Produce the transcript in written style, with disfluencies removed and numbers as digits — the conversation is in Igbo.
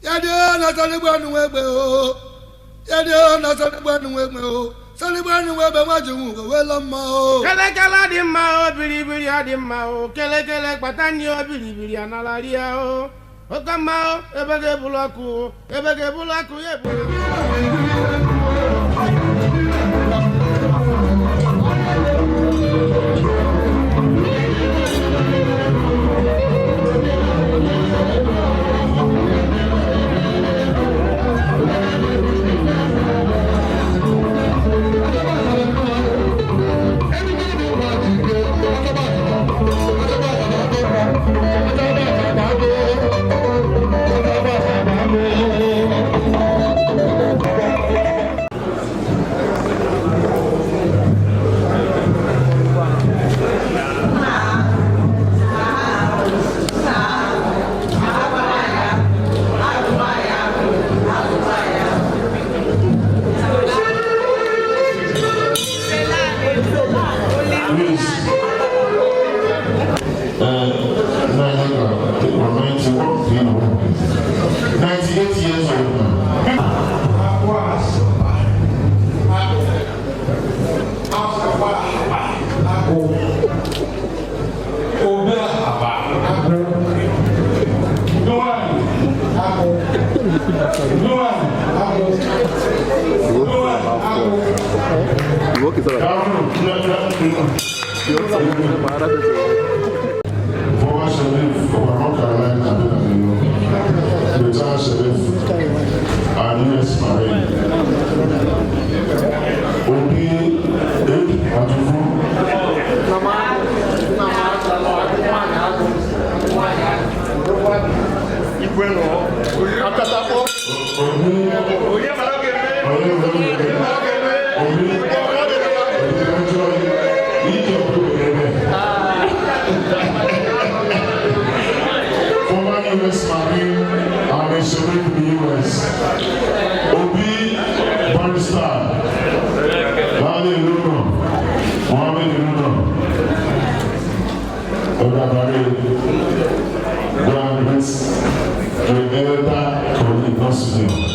Ya dị na sanigba nu egbe o. Ya dị na sanigba nu egbe o. Sanigba nu egbe nwa ji nwu wela mma o. Kelekele dị mma o, biribiri ọ dị mma o. Kelekele kpata nri o, biribiri anala rie o. Oke mma o, ebe ga-ebulu ọkụ o, ebe ga-ebulu ọkụ ya ebulu. Please, 91, 98 years old now. Former Sheriff of North Carolina, retired Sheriff and U.S. Marine. Obi Adufu. Obi Obi Obi. Former U.S. Marine and a sheriff in the U.S. Obi Barrister Lale Luno, Mohammed Luno, Odabare, Grand Prince, the elder colleague, not senior.